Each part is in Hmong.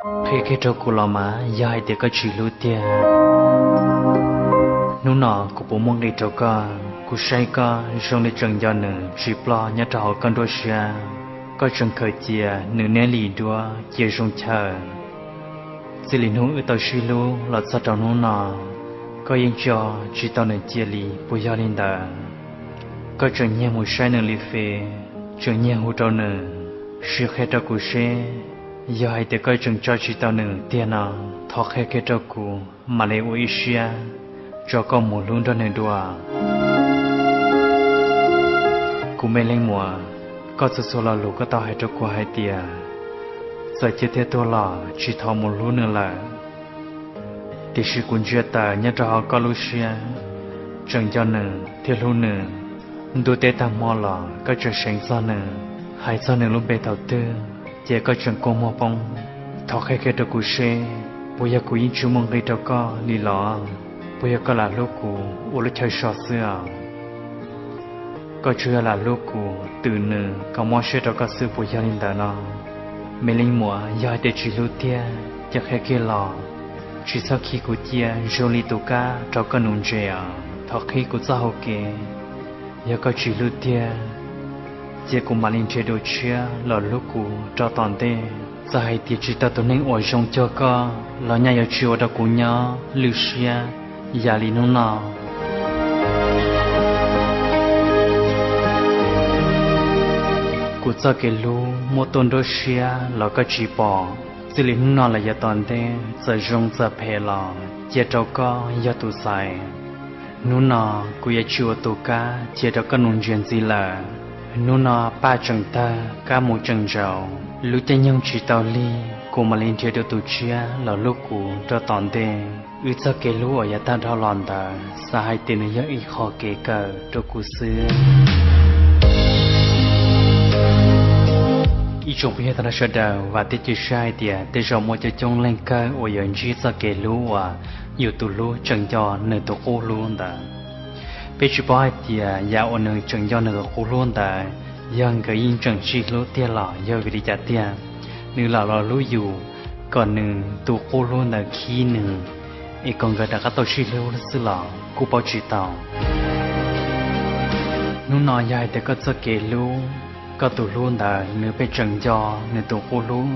Qhia kiag rau kuv los mas yog hais tias koj tsis hlub tiag, hnub no kuv puas muaj nqis rau koj? Kuv saib koj zoo li tseem nco nws tsis ploj nyob rau hauv koj nruab siab. Koj tseem khaws cia nws niaj lim duab cia zoo chaw. Txij li hnub wb tau sib hlub los txog rau hnub no, koj yeej tso tsis tau nws cia li puas yog li ntawd? Koj tseem nyiag mus saib nws li fes, tseem nyiag hu rau nws, sim qhia rau kuv seb yog hais tias koj tseem tso tsis tau nws tiag no, thov qhia kiag rau kuv mam li ua ib siab tso koj mus hlub nrog nws dua. Kuv me leej muam, koj txhua txhua lo lus koj tau hais rau kuv hais tias txawm ciaj thiab tuag los tsis thov mus hlub nws lawm. Tiam sis kuv ntsia tawm nyob rau hauv koj lub siab, tseem nco nws thiab hlub nws. Ntuj teb tag hmo los koj tseem seev txog nws, hais txog nws lub npe thaum twg ces koj tseem kua muag poob. Thov qhia kiag rau kuv seb puas yog kuv yeej tsis muaj nqis rau koj li los? Puas yog koj lam hlub kuv ua lub chaw so xwb os? Koj tsuas yog lam hlub kuv twm nws kom mob siab rau koj xwb puas yog li ntawd no? Me leej muam, yog hais tias tsis hlub tiag ces qhia kiag los, tsis txhob khi kuv cia zoo li tus kab rau koj nuv ntses os. Thov qhib kuv txoj hau kev, yog koj tsis hlub tiag ces kuv mam li nrhiav dua tshiab los hlub kuv rau tom ntej. Txawm hais tias tsis tau tus neeg uas zoo cuag koj los nyaj yuav tsis ua rau kuv nyob lwj siab yam li hnub no. Kuv txoj kev hlub muaj tuaj nruab siab los koj tsis pom. Txij li hnub no los yav tom ntej txawm zoo txawm phem los cia rau koj yog tus xaiv. Hnub no kuv yuav tsis ua tus kab cia rau koj nuv ntses ntxiv lawm. Hnub no paj tseem tawg kab mus tseem ntsaus, lub caij nyoog tsis tau lig kuv mam li nrhiav dua tus tshiab los hlub kuv rau tom ntej. Wb txoj kev hlub uas yav tag dhau los ntawd xav hais tias nws yog ib qho kev kawm rau kuv xwb. Ib tsoom phooj ywg tag nrho sawv daws, vam thiab cia siab hais tias tej zaum muaj coob coob leej kawg uas yuav ntsib txoj kev hlub uas yus tus hlub tseem nco nws tus qub hlub ntawd. Peb tsis paub hais tias yam uas nws tseem nco nws tus qub hlub ntawd yog nkawd yeej tseem sib hlub tiag los yog vim li cas tiag. Nws lam los hlub yus kom nws tus qub hlub ntawd khib nws, es kom nkawd rov qab tau sib hlub xwb los kuj paub tsis tau. Hnub no yog hais tias koj txoj kev hlub, koj tus hlub ntawd nws pheej tseem nco nws tus qub hlub,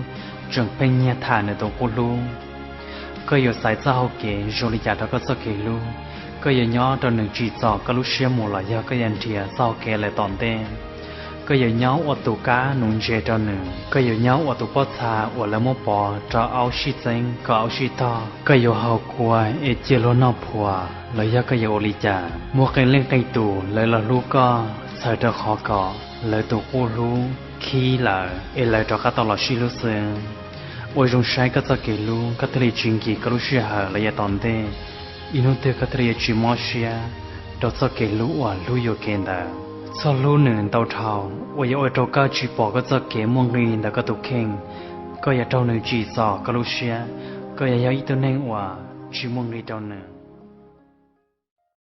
tseem pheej nyiag tham nws tus qub hlub, koj yuav xaiv txoj hau kev zoo li cas rau koj txoj kev hlub? Koj yuav nyob rau nws tsim txom koj lub siab mus los yog koj yuav nrhiav txoj hau kev lawm tom ntej? Koj yuav nyob ua tus kab nuv ntses rau nws? Koj yuav nyob ua tus pob txha uas lawv muab pov rau aub sib txeeb kom aub sib tog? Koj yuav haus kua es cia luag noj phuas los yog koj yuav ua li cas? Muaj qee leej qee tus lawv los hlub koj txhawm rau qhov kom lawv tus qub hlub khib lawm es lawv rov qab tau los sib hlub xwb. Ua zoo saib koj txoj kev hlub, koj thiaj li tsis nkim koj lub sij hawm los yav tom ntej. Ib hnub twg koj thiaj li yuav tsis mob siab rau txoj kev hlub uas hlub yuam kev ntawd. Txhob hlub nws ntau dhau uas yuav ua rau koj tsis pom koj txoj kev muaj nqis ntawm koj tus kheej. Koj yuav raug nws tsim txom koj lub siab, koj yuav yog ib tug neeg uas tsis muaj nqis rau nws.